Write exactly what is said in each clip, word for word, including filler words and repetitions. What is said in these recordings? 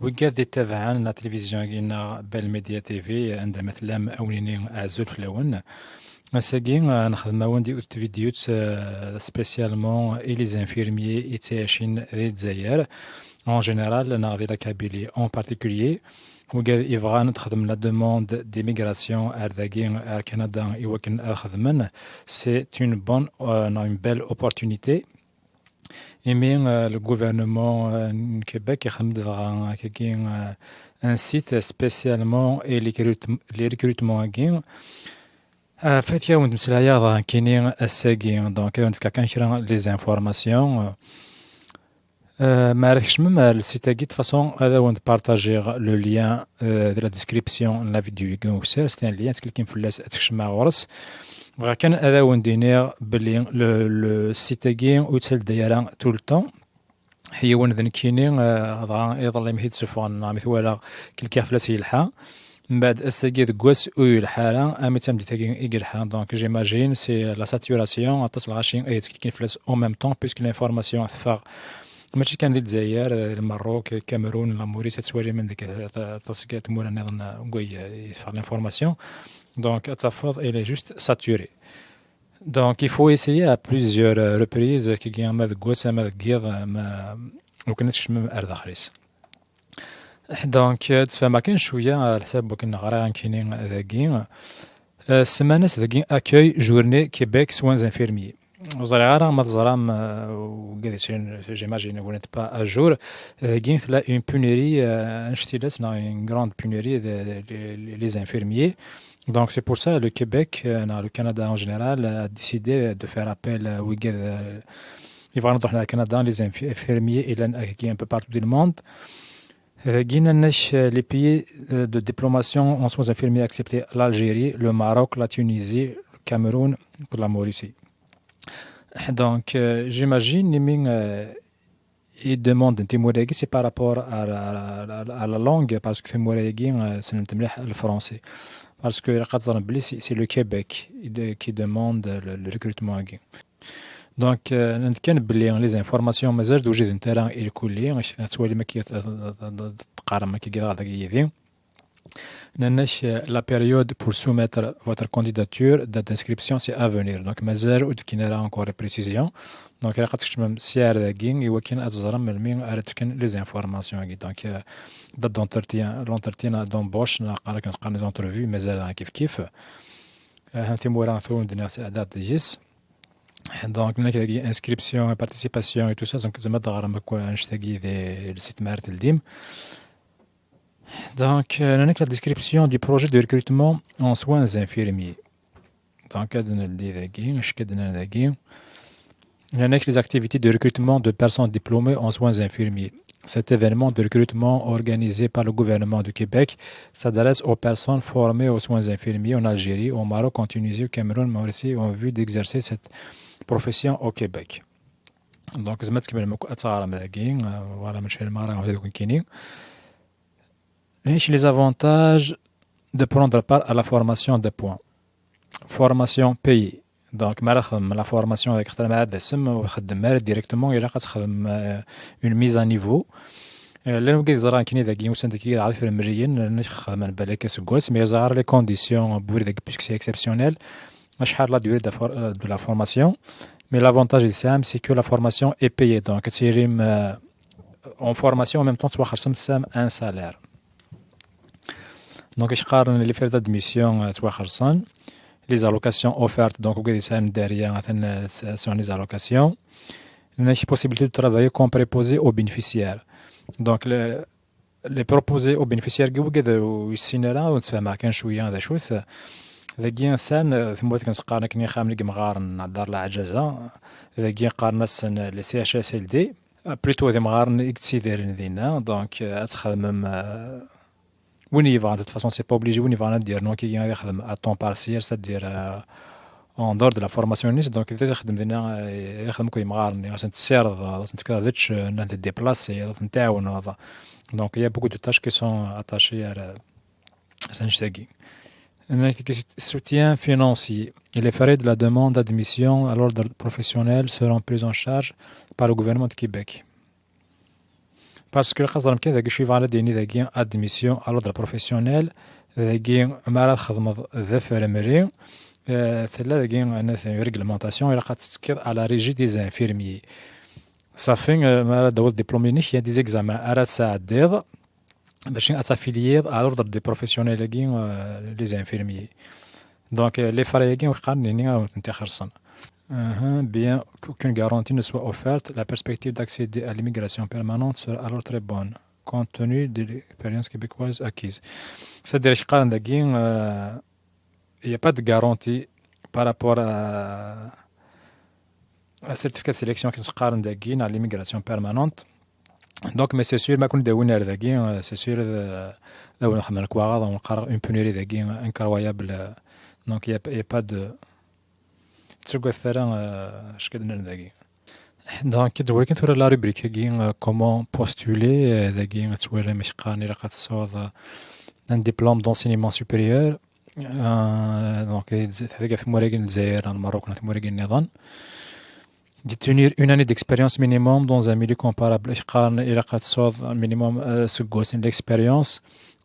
Wigad d-ittabaɛen la télévision-agi-nneɣ Bell Media T V, anda ma tellam, a wen-inin azul fell-awen. Ass-agi, eh, nexdem-awen-d yiwet n tvidyut, eh, spécialement i les infirmiers i ttɛicin di Lezzayer, en général, neɣ di la Kabylie en particulier. Wigad ibɣan ad xedmen la demande d'immigration ar dagi, ar Canada, i wakken ad xedmen, c'est une bonne, euh, neɣ une belle opportunité. Imi, euh, le gouvernement, euh, n Québec ixdem-d dɣa akkagi, euh, un site spécialement et les recrute-, les recrutements-agi. Euh, fatiya wen-d-meslayeɣ dɣa nekkini ass-agi, donc ad wen-d-fkeɣ kan kra les informations. Euh, ma ara tkecmem ar le site-agi, de toute façon, ad awen-d-partagiɣ le lien, euh, de la description n la vidéo-agi ukessar, c'est un lien, ttkelkim fell-as ad tkecmem ɣur-s. Bɣiɣ kan ad awen-d-iniɣ belli le, le site-agi ur yettaldey ara tout le temps. Yiwen d nekkini, euh, dɣa iḍelli mi t-id-ssuffɣen, neɣ mi t-walaɣ, klikiɣ fell-as yelḥa. Mbeɛd ass-agi deg wass ur yelḥa ara, armi d tameddit-agi i yelḥa. Donc, j'imagine, c'est la saturation, aṭas lɣaci ay yettkelkin fell-as en même temps, puisque l'information teffeɣ mačči kan di Lezzayer, di Lmerruk, Cameroun, la Maurice, ad tettwalim deg aṭas n tmura nniḍen, euh, deg way, euh, i teffeɣ l'information. Donc, ad tafeḍ, il est juste saturé. Donc, il faut essayer à plusieurs, euh, reprises, kigi ama deg wass, ama deg yiḍ, ama, lukan ad tkecmem ar daxel-is. Donc, euh, ttfahmeɣ kan cwiya, euh, lḥsab wakken ɣriɣ nekkini dagi. Euh, ssman-as dagi accueil journée Québec soins infirmiers. Ur ẓriɣ ara ma teẓram, euh, wigad yesrin, j'imagine, vous n'êtes pas à jour. Dagi tella une pénurie, euh, anect-ilas, neɣ une grande pénurie de, de, de, les infirmiers. Donc, c'est pour ça le Québec, euh, neɣ le Canada en général, a décidé de faire appel, euh, wigad, euh, yebɣan ad ruḥen ar Canada, les infi-, infirmiers, et là, un peu partout dans le monde. Dagi, nnan-ak, euh, les pays, euh, de diplomation en soins infirmiers acceptés, l'Algérie, le Maroc, la Tunisie, le Cameroun, la Mauricie. Donc, euh, j'imagine, imi, euh, i demande n timura-agi, c'est par rapport à, à, à, à la langue, parce que timura-agi, euh, ssnent mliḥ le français. Parce que ilaq ad teẓrem belli c'est, c'est le Québec i de-, qui demande le, le recrutement-agi. Donc, euh, nnan-d kan belli les informations mazal d-wjident ara i lkulli, ad tettwalim akka, teqqarem akka dɣa dagi yid-i. Nnan-ak, euh, la période pour soumettre votre candidature, date d'inscription, c'est à venir. Donc, mazal ur d-fkin ara encore les précisions. Donc, ilaq ad tkecmem sya ar dagi, i wakken ad teẓrem melmi ara d-fken les informations-agi. Donc, euh, date d'entretien, l'entretien d'embauche, neɣ qqaren akken qqaren les entrevues, mazal dɣa kif kif. Euh, timura tura d-nniɣ s-, date deg-s. Donc, nnan-ak dagi inscription et participation et tout ça, donc, zeɛma ad teɣrem akk annect-agi di le site mi ara teldim. Donc, euh, nnan-ak la description du projet de recrutement en soins infirmiers. Donc, ad neldi dagi, acu akka d-nnan dagi. Nnan-ak les activités de recrutement de personnes diplômées en soins infirmiers. Cet événement de recrutement organisé par le gouvernement du Québec s'adresse aux personnes formées aux soins infirmiers en Algérie, au Maroc, en Tunisie, au Cameroun, Mauricie, en vue d'exercer cette profession au Québec. Donc, zeɛma ad tkemmlem akk ad teɣrem dagi, euh, voilà, mačči ara ɣer deg nekkini. Nnan-ak les avantages de prendre part à la formation d'appoint. Formation payée. Donc, mi ara txedmem la formation deg xaṭer ma ad tasem, ur txeddmem ara directement, ilaq ad txedmem, euh, une mise à niveau. Euh, llan wigad yeẓran nekkini dagi, usan-d dagi ad ɣef mliyen, nnan-ak xedmen balak aseggas, mais ur ẓriɣ ara les conditions n webrid-agi, puisque c'est exceptionnel. Acḥal la durée de la for-, euh, de la formation. Mais l'avantage i tesɛam, c'est que la formation est payée. Donc, ad tilim, euh, en formation, en même temps, tettwaxersem, tesɛam un salaire. Donc, acu qqaren les frais d'admission, euh, ttwaxersen. Les allocations offertes, donc, wigad yesɛan dderya, atan, euh, sɛan les allocations. Nnan-ak possibilité de travailler comme préposé aux bénéficiaires. Donc, le, les préposés aux bénéficiaires, dagi wigad ur yessin ara, ur nettfahmeɣ kan cwiya d acu-t. Dagi sɛan, euh, tamurt akken qqaren akken ixxamen i yemɣaren, dar leɛǧaza. Dagi qqaren-asen les C H S L D. Euh, plutôt d imɣaren i yettidiren dinna, donc, euh, ad txedmem, euh, win yebɣan, de toute façon, c'est pas obligé, win yebɣan ad d-yernu akkagi ad ixdem à temps partiel, c'est-à-dire, euh, en dehors de la formation-nnes, donc, d ixdem dinna, euh, ixdem akked imɣaren, ad asen-tessirdeḍ, ad asen-tefkeḍ ad ččen, ad ten-déplacer, ad ten-tɛawneḍ. Donc, il y a beaucoup de tâches qui sont attachées à la, à l'année-agi. Soutien financier. Les frais de la demande d'admission à l'ordre professionnel seront pris en charge par le gouvernement de Québec. Parce que xaẓrem kan dagi, cci bɣan ad d-yini dagi admission à l'ordre professionnel, dagi mi ara txedmeḍ d afremri, eh, tella dagi une réglementation, ilaq ad tettekkiḍ à la régie des infirmiers. Safi, eh, mi ara d-tawiḍ diplôme-inek, il y a des examens ara tesɛeddiḍ, bac ad t'affiliiḍ à l'ordre des professionnels-agi, euh, les infirmiers. Donc, euh, les frais-agi, ur qqaren nini, ur tent-ixerṣen. Bien qu'aucune garantie ne soit offerte, la perspective d'accéder à l'immigration permanente sera alors très bonne, compte tenu de l'expérience québécoise acquise. C'est-à-dire, qqaren dagi, euh, il n'y a pas de garantie par rapport à, à certificat de sélection qui se à l'immigration permanente. Donc, mais c'est sûr, ma كنا داوين هذا داكي، c'est sûr, euh, لو نخمم لك واغا، ونقرا une pénurie داكي incroyable. Donc, il y a, il y a pas de تسوق الثرى شكل داكي. Donc, كي تدور كي توري la rubrique كي, euh, comment postuler, euh, داكي تسوي مش قاني لقد صوت un diplôme d'enseignement supérieur. آه، دونك، هذيك في مراكن الجزائر، المروك، في مراكن النظام. Détenir une année d'expérience minimum dans un milieu comparable. إيش قارن إلى قد صوت minimum, آه، سكوس l'expérience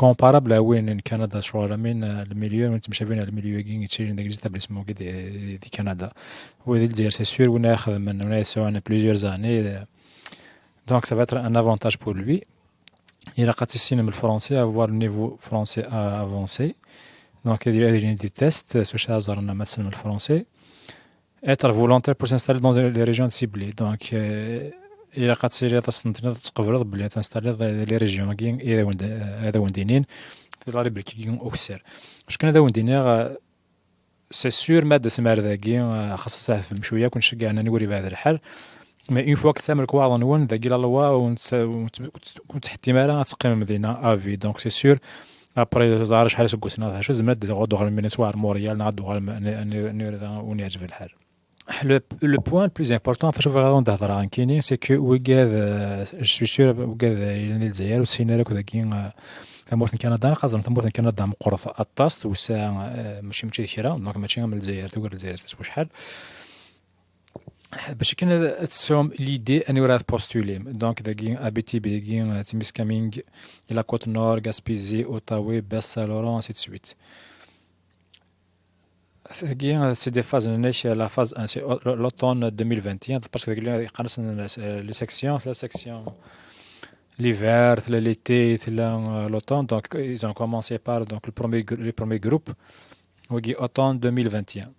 comparable à وين كندا شغل من, آه، le milieu وين تمشي بين le milieu كي تشيل داك les établissements كي دي, دي كندا. وهذه الجزائر c'est sûr وين يخدم من وين يسوى plusieurs années. Donc ça va être un avantage pour lui. Il a قد تسينم le français, avoir le niveau français avancé. Donc il y a des tests, سوش هازر أنا مثلا le français. Être volontaire pour s'installer dans les régions ciblées. Donc, euh, il a قد تسيري تصنتنا تقبل بلي تنستالي les régions كي إذا وند إذا وندينين. La rubrique كي أكسر. مش كان إذا وندينين, c'est sûr, ما دس مار داكي, آه، خاصة ساعة في المشوية كون شقعنا نوري بعد الحال. Mais une fois كتعمل كواغ نون داكي la loi ونت-، ونت-، ونتحتي مالا غتقيم المدينة à vie. Donc c'est sûr, après زعر شحال سكوسنا هذا شو زعما غدو غير من سوار موريال، غدو غير من، من، من، ونعجب الحال. Le, le point le plus important فاش بغا نهضر عن كيني, c'est que وكاد, آه، je suis sûr وكاد يلان الجزائر وسينا لك داكي, آه، ثمورة كندا، قازم ثمورة كندا مقرف الطاست وسا, آه، ماشي ماشي كرا, donc ماشي من الجزائر، تقول الجزائر تسوى شحال. باش كان تسوم l'idée أني راه بوستوليم. Donc داكي A B T B كي تيميس كامينغ، la Côte-Nord, Gaspésie, Outaouais, Baie-Saint-Laurent, ainsi de suite. C'est des phases, la phase un, c'est l'automne deux mille vingt et un, parce que les sections, la section l'hiver, l'été, l'automne. Donc ils ont commencé par, donc, le premier, les premiers groupes. Oui, automne deux mille vingt et un.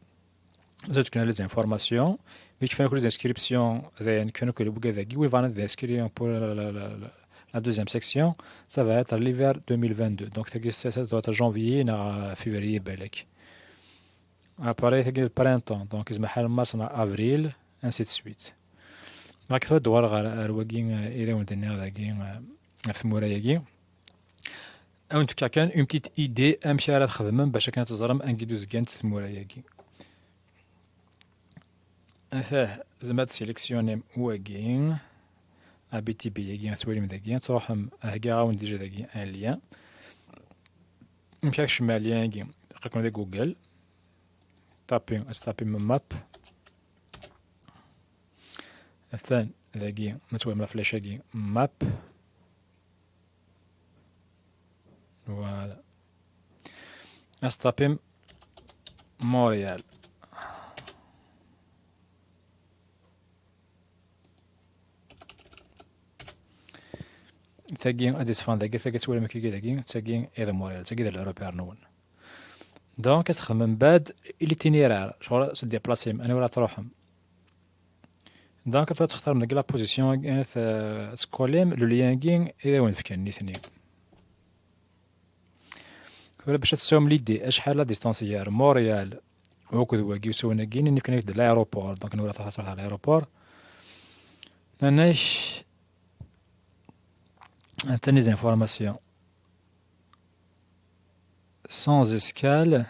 Vous avez les informations, mais il faut que les inscriptions, les inscriptions pour la, la, la, la, la deuxième section, ça va être l'hiver deux mille vingt-deux. Donc ça doit être janvier, février, belek. Après, c'est le printemps. Donc, c'est mars, avril, ainsi de suite. Donc, il faut voir, euh, euh, une petite idée, un petit idée, Ata, زعما تسيليكسيونيم واقي، A B T B ياقي، غتولي من داكي، تروحم، هكا غاون ديجا داكي ان ليان. نمشي شمال ليان ياقي، نقلكم دي جوجل. طابي، طابي من ماب. الثان داكي، ما توالم لا فلاش ياقي، ماب. Voilà. Astapim Montréal. Tagi ad isfan dagi, tagi ad twalim akka dagi, tagi i d Montréal, tagi d l'aéroport-nwen. Donc, ad txedmem بعد l'itinéraire, شغل تديبلاسيم، أني ولا تروحم. Donc, ad txedmem deg la position, ad tkollim le lien-agi i d awen-fkan nitni. Tura باش تسوم l'idée, acḥal la distance gar Montréal akked wagi usawen-agi, nini fkan-ak-d l'aéroport, donc nura tṛuḥ tṛuḥ ɣer l'aéroport. Nnan-ak, atan les informations. Sans escale,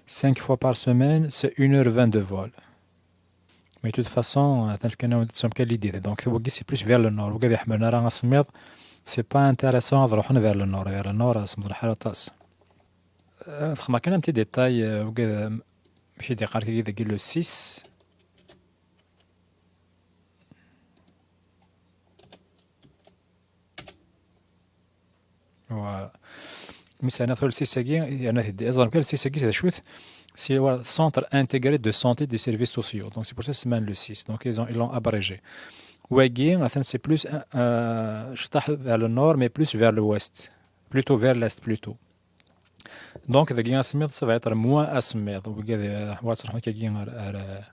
cinq fois par semaine, c'est une heure vingt de vol. Mais de toute façon, atan fkan-awen-d tessum kan l'idée. Donc, wagi, c'est plus vers le nord. Wagi ad iḥemmlen ara asemmiḍ, c'est pas intéressant ad ruḥen vers le nord. Vers le nord, semmeḍ lḥal aṭas. Euh, xedmeɣ kan un petit détail, euh, wigad, euh, amek i d-yeqqar tagi dagi le six. Voilà. Mi s-yerna tura le six-agi, yerna-t-id. Ẓrem kan le six-agi d acu-t? C'est, voilà, Centre intégré de santé des services sociaux. Donc c'est pour ça que c'est le six. Donc ils ont, ils l'ont abrégé. Wagi, atan, c'est plus, euh, je vers le nord, mais plus vers l'ouest. Plutôt vers l'est, plutôt. Donc, dagi asemmiḍ, ça va être moins asemmiḍ. Wigad, euh, ḥwaǧ ad truḥem akkagi ar, ar, ar,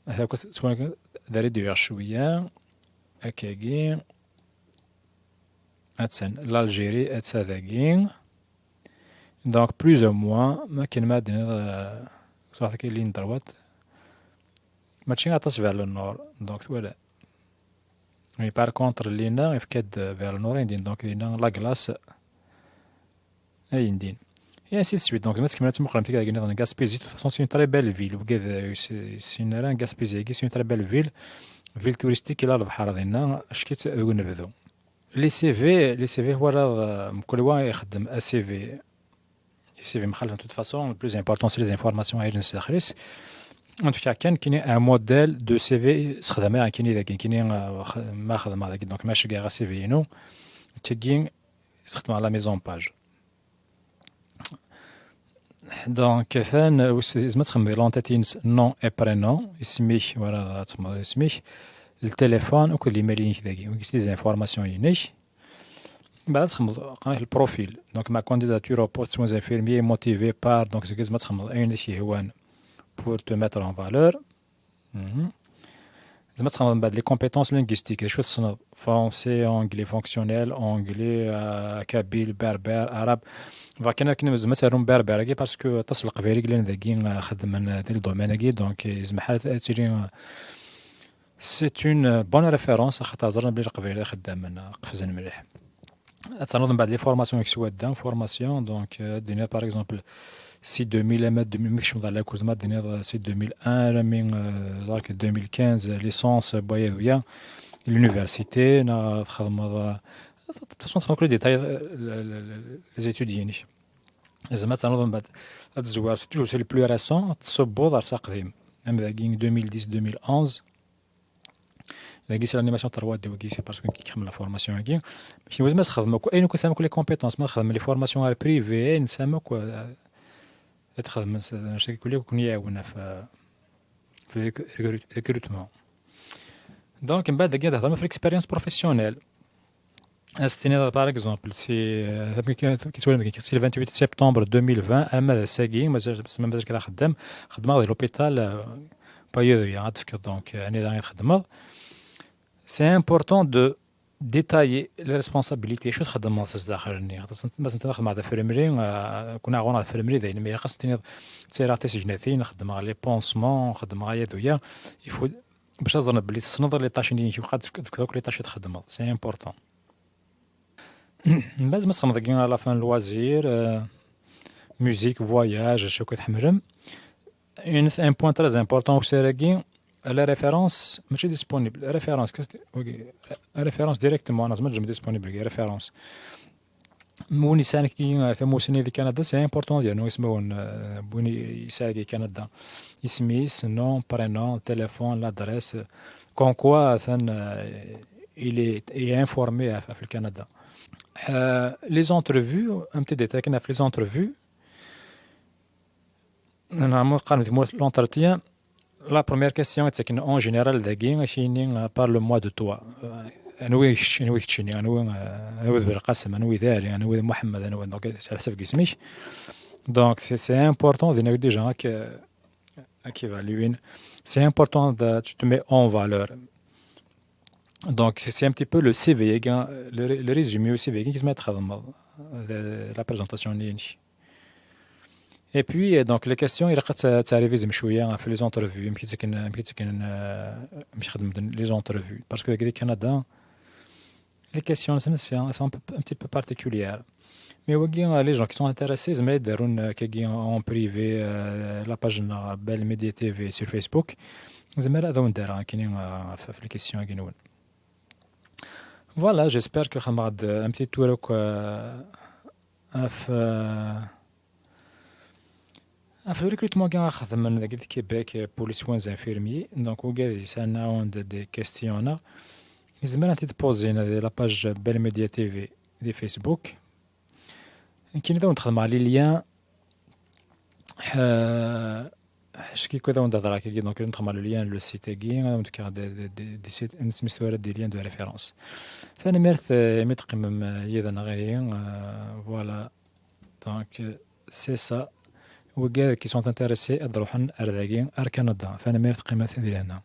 ar, ar, d réduire cwiya. Akkagi. Attan l'Algérie, atta dagi. Donc, plus ou moins, ma akken ma d-tiniḍ, euh, soit ligne droite. Mačči aṭas vers le nord. Donc, voilà. Mais par contre, lina, yefka-d vers le nord, ayendin. Donc, lina, la glace, ayendin. Et ainsi de suite. Donc, ma tkemmel ad tmuqlem tigad-agi niḍen, Gaspésie, de toute façon, c'est une très belle ville. Wigad, euh, c'est, c'est une, Gaspésie, c'est une très belle ville. Ville touristique, il a le Bahar, dina, acki-tt deg unebdu. Les C V, les C V, voilà, euh, mkul wa ixeddem a C V. Les C V mxalfen, de toute façon, le plus important, c'est les informations à une sécrise. On fait qu'un qui est un modèle de C V, sxedmeɣ kini dagi, kini, euh, ma xedmeɣ dagi, donc, ma ceggeɣ a C V inu, tigi, sxedmeɣ la mise en page. Donc, atan, euh, wis-, zma txedmeḍ l'entête-ines nom et prénom, isem-ik, voilà, ad txedmeḍ isem-ik, le téléphone, akked l'email-inek dagi, wigi c'est les informations-inek. Mbeɛd ad txedmeḍ, qqaren-ak le profil. Donc, ma candidature au poste soins infirmiers motivé par, donc, zgi zma txedmeḍ ayen i k-yehwan pour te mettre en valeur. Mhm. Zma txedmeḍ mbeɛd les compétences linguistiques, d acu tessneḍ? Français, anglais fonctionnel, anglais, euh, kabyle, berbère, arabe. Bɣa kan akken zma ternum berbère-agi, parce que aṭas n Leqbayel i yellan dagi, euh, xeddmen, euh, di le domaine-agi, donc, euh, yezmer ad, ad tili, euh, c'est une, euh, bonne référence, axaṭer ẓran belli Leqbayel i xeddamen, euh, qefzen mliḥ. Ad ternuḍ mbeɛd les formations i swadda, formation, donc, euh, ad d-tiniḍ, par exemple, C deux mille, M deux mille, mi tkecmeḍ ɣer lakul, zma ad d-tiniḍ, euh, C deux mille un, armi, euh, donc, deux mille quinze, licence, euh, waya d waya, l'université, neɣ txedmeḍ, euh, de toute façon, txedmeḍ akk les détails, euh, le, le, le, les études-inek. Zma ad ternuḍ mbeɛd, ad tezwar, c'est toujours, c'est le plus récent, ad tṣubbeḍ ar s aqdim. Am dagi, deux mille dix, deux mille onze, Dagi, c'est l'animation trois D, wagi, c'est parce que kikxem la formation-agi. Kien wazma txedmem akk, ayen akk tesɛam akk les compétences, ma txedmem les formations ar privé, ayen tesɛam akk, euh, ad txedmem, s-, anect-agi kulli ad ken-iɛawen ɣef, euh, fi le recru-, recrutement. Donc, mbeɛd dagi, ad hedrem ɣef l'expérience professionnelle. Ad s-tiniḍ, par exemple, si, euh, amek i, amek i ttwalimt, si le vingt-huit septembre deux mille vingt, arma d ass-agi, mazal, mazal kra xeddam, xeddmeɣ di l'hôpital, euh, Payoya, ad tefkeḍ, donc, euh, anida i txeddmeḍ. C'est important de détailler les responsabilités. Acu txeddmeḍ s zdaxel-nni? Xaṭer ma s-nniḍ xeddmeɣ d afremli, euh, kun aɣur d afremli, d ayen, ma ilaq ad s-tiniḍ, ttarraɣ tisegnatin, xeddmeɣ les pansements, xeddmeɣ aya d uya. Il faut, bac ad ẓren belli tessneḍ les tâches-nni, ilaq ad tefkeḍ, tefkeḍ akk les tâches i txeddmeḍ. C'est important. Mbeɛd ma txedmeḍ dagi à la fin loisir, euh, musique, voyage, acu akk i tḥemmlem. Un, un point très important, usarag-agi, la référence, mačči disponible. Référence, qu'est-ce que, wagi, référence directement, neɣ zma tejjem disponible, référence. Win yesɛan kiki, euh, tamussni di Canada, c'est important, yernu ismawen, euh, win yesɛa di Canada. Isem-is, nom, prénom, téléphone, l'adresse. Comme quoi, atan, euh, il est, il est informé ɣef, ɣef le Canada. Euh, les entrevues, un petit détail kan ɣef les entrevues. Neɣ ma qqaren di tmurt l'entretien, la première question, c'est qu'en général, dagi, ad k-yini, euh, parle-moi de toi. Euh, anwi kečč, anwi keččini, anwi, euh, anwi d Belqasem, anwi d Ali, anwi d Muḥemmed, anwi, donc, c'est à la chef gismik. Donc, c'est, c'est important, dinna déjà, que, euh, qu'évaluer. C'est important de, tu te mets en valeur. Donc, c'est, c'est un petit peu le C V, hein, le, le résumé au C V, qu'est-ce que tu as, la présentation, Et puis, euh, donc, les questions, il y a des révisions, mais je suis en fait les entrevues, mais c'est qu'une, mais c'est qu'une, euh, mais je regarde les entrevues. Parce que avec le Canada, les questions, c'est, c'est un, c'est un peu, un petit peu particulier. Mais oui, euh, les gens qui sont intéressés, mais de run, euh, qui en privé, euh, la page, euh, Belle Média T V sur Facebook, ils aiment la donner, qui n'ont, euh, fait les questions, qui n'ont. Voilà, j'espère que خدمت un petit tour, quoi, ɣef, euh, Ɣef recrutement-agi ara xedmen dagi di Québec, euh, pour les soins infirmiers. Donc, wigad yesɛan awen-d des questions-a, yezmer ad t-id-poser di la page Bell Media T V di Facebook. Nekkini ad awen-d-xedmeɣ les liens. Ḥ-, ḥaca ad awen-d-hedreɣ akkagi, donc ad awen-d-xedmeɣ le lien, le site-agi, ad awen-d-fkeɣ des, des, des, des sites, nesmestura des liens de référence. Tanemmirt, euh, imi teqqimem, euh, yid-neɣ ihi, euh, voilà. Donc, euh, c'est ça. Wigad qui sont intéressés ad ruḥen ar dagi, ar Canada. Tanemmirt, qqimet di lehna.